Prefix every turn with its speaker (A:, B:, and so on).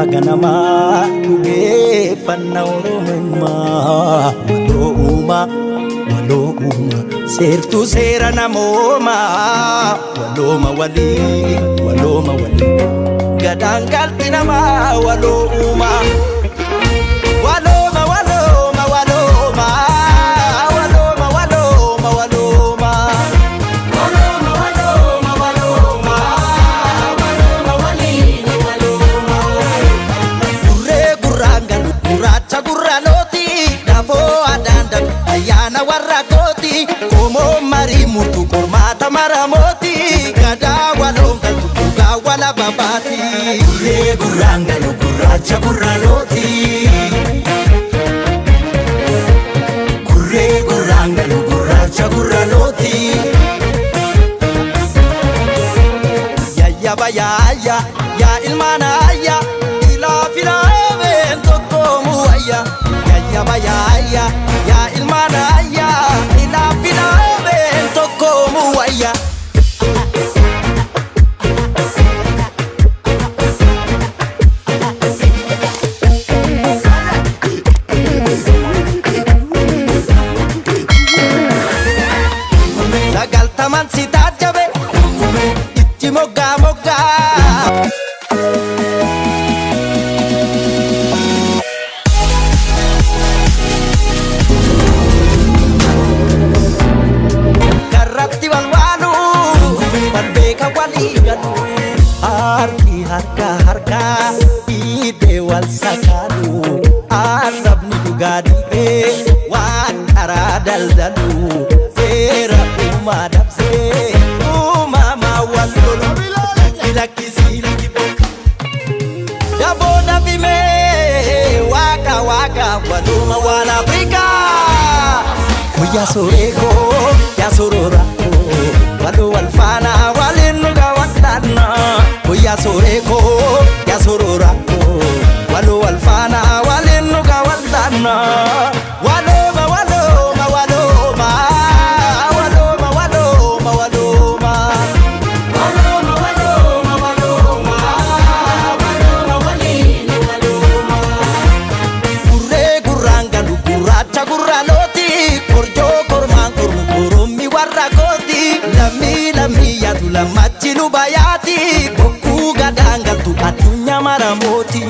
A: Duudhaa ganamaa dhugeeffanna Oromummaa. Waloo uumaa, waloo uumaa, seertuu seera namoomaa. Walooma walii, walooma walii, gadaan galti namaa waloo uumaa. Walooma, walooma, walooma, walooma, walooma, walooma. Walooma, walooma, walooma, walooma waliin walooma. Gurree gurraan galu gurraacha gurraalooti, dafoo aadaan dalu ayyaana warra kooti, qomoo marii murtu qormaata maramooti, gadaa waloon galtu dhugaa wala babaati. Gurree gurraan galu gurraacha gurraalooti. Gurree gurraan galu gurraacha gurraalooti. Yayyaba yaayya yaa ilmaan ayya, ilaa filaameen tokkoomu wayya. Yayyaba yaayya yaa ilmaan ayya, ilaa filaameen tokkoomu wayya. 90n si taajjabe itti moggaa moggaa. Karratti wal waalu wal beeka walii galu, harki harka harka dhiibee wal sakaalu, arrabni dhugaa dhiibee waan karaa daldalu, seera uumaa dabsee uumamaa wal lolu, lakkisii daboo dafimee waaqa waaqa waluma waan Afrikaa. Guyyaa soreekoo yaa soroorakoo, waluu wal faana waliin nu gaawwadhaanna. Guyyaa soreekoo yaa soroorakoo, waluu wal faana waliin nu gaawwadhaanna. Walooma, walooma, walooma, walooma, walooma, walooma. Walooma, walooma, walooma, walooma waliin walooma. Gurree gurraan galu gurraacha gurraalooti, korjoo kormaan kormu korommi warra kooti, lammii lammii yaatu lammachi luba yaati, bokkuu gadaan galtu addunyaa maramooti.